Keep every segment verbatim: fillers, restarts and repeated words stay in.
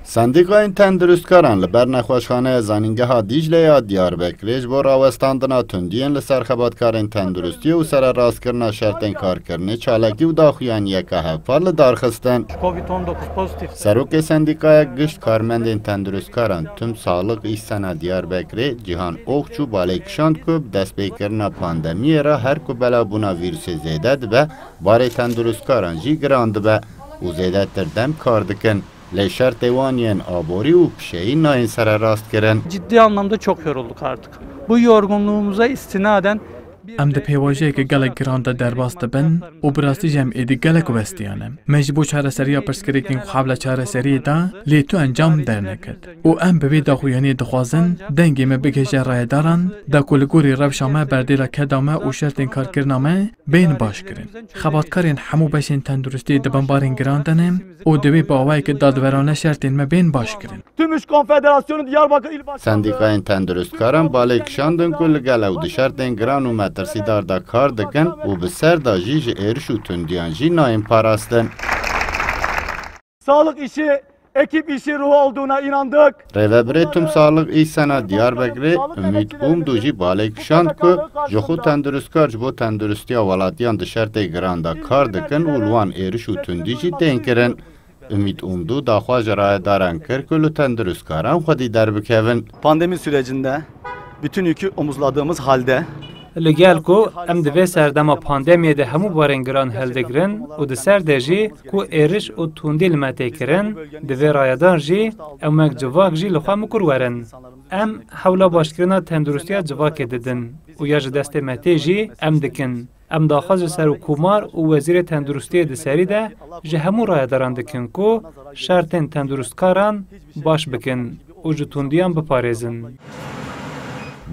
Sendîkayên tenduristkaran li ber Nexweşxaneya Zanîngeha Dîcle ya Diyarbekirê ji bo rawestandina tundiyên li ser xebatkarên tenduristiyê û sererastkirina şertên karkirinê çalakî û daxuyaniyeke hevpar li dar xistin. Covid on dokuz pozitif. Serokê Sendîkaya Gişt Karmendên Tenduristkaran Tüm Sağlık İş Sena Diyarbekirê Cihan Okçu balê kişand ku bi destpêkirina pandemiyê re her ku belabûna vîrusê zêde dibe, barê tenduristkaran jî giran dibe û zêdetir dem kar dikin. Lê şertê wan yên aborî û pişeyî nayên sererastkirin. Ciddi anlamda çok yorulduk artık. Bu yorgunluğumuza istinaden bir Em di pêvajoyeke gelek giran de derbas dibin û bi rastî jî em êdî gelek westiyan e. Me ji bo çareseriya pirsgirêkên xwe hebla çareseriyê da, lê tu encam derneket. Û em bi vê daxuyaniyê dixwazin dengê me bigihêje rayedaran, da ku li gorî rewşa me, berdêla keda me û şertên karkirina me bên baş kirin. Xebatkarên hemû beşên tenduristiyê di bin barên giran de ne û divê bi awayeke dadwerane şertên me bên baş kirin. Tüm Üç Konfederasyonu Diyarbakır İl Başkanlığı. Sendîkayên tenduristkaran balê kişandin ku li gel ew di şertên giran û metirsîdar de kar dikin û bi ser de jî ji êriş û tundiyan jî nayên parastin. Sağlık işi, ekip işi ruhu olduğuna inandık. Rêvebirê Tüm Sağlık İş Sena Diyarbekirê Ümit Umdu jî balê kişand ku ji xwe tendurustkar ji bo tenduristiya welatiyan di şertê giran de kar dikin û li wan êriş û tundî jî tên kirin. Ümit Umdu daxwaz ji rayedaran kir ku li tenduristkaran xwedî derbikevin. Pandemi sürecinde bütün yükü omuzladığımız halde Li gel ku em di vê serdema pandemiyê de hemû barên giran hildigirin û di ser de jî ku êriş û tundî li me tê kirin, divê rayedan jî ewmek civak jî li xwe mikur werin. Em hewla başkirina tenduristiya civakê didin û ya ji destê me tê jî em dikin. Em daxwaz ji Serokkomar û Wezîrê Tenduristiyê di serî de ji hemû rayedaran dikin ku şertên tenduristkaran baş bikin û ji tundiyan biparêzin.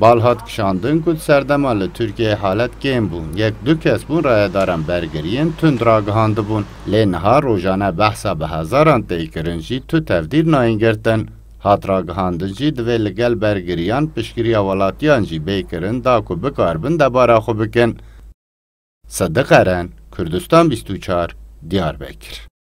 Bal hat kişandin ku di serdema li Tirkiyeyê halet kêm bûn. Yek du kes bûn rayedaran bergiriyên tund ragihandibûn. Lê niha rojane behsa bi hezaran tê kirin jî tu tevdîr nayên girtin. Hat ragihandin jî divê li gel bergiriyan piştgiriya welatiyan jî bê kirin da ku bikaribin debara xwe bikin. Sediq Eren, Kurdistan bîst û çar, Diyarbekir.